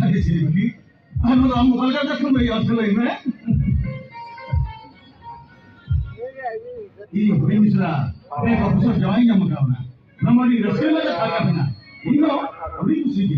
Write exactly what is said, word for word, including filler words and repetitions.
ᱟᱹᱰᱤ ᱥᱤᱵᱤᱞ ᱜᱮ᱾ ᱟᱨ ᱱᱚᱣᱟ ᱟᱢ ᱚᱠᱟ ᱞᱮᱠᱟ ᱠᱟᱛᱷᱟᱢ ᱞᱟᱹᱭᱟ, ᱟᱥᱚᱞᱮ ᱞᱟᱹᱭ ᱢᱮ᱾ ᱤᱧ ᱦᱩᱰᱤᱧ ᱢᱤᱥᱨᱟ, ᱟᱯᱮ ᱵᱟᱹᱦᱩ ᱥᱟᱶ ᱡᱟᱶᱟᱭ ᱧᱟᱢ ᱠᱟᱣᱱᱟ᱾ ᱱᱚᱣᱟ ᱢᱟ ᱟᱹᱰᱤ ᱨᱟᱹᱥᱠᱟᱹ ᱨᱮᱱᱟᱜ ᱠᱟᱛᱷᱟ ᱠᱟᱱᱟ᱾ ᱤᱧ ᱫᱚ ᱟᱹᱰᱤ ᱠᱩᱥᱤ ᱜᱮ᱾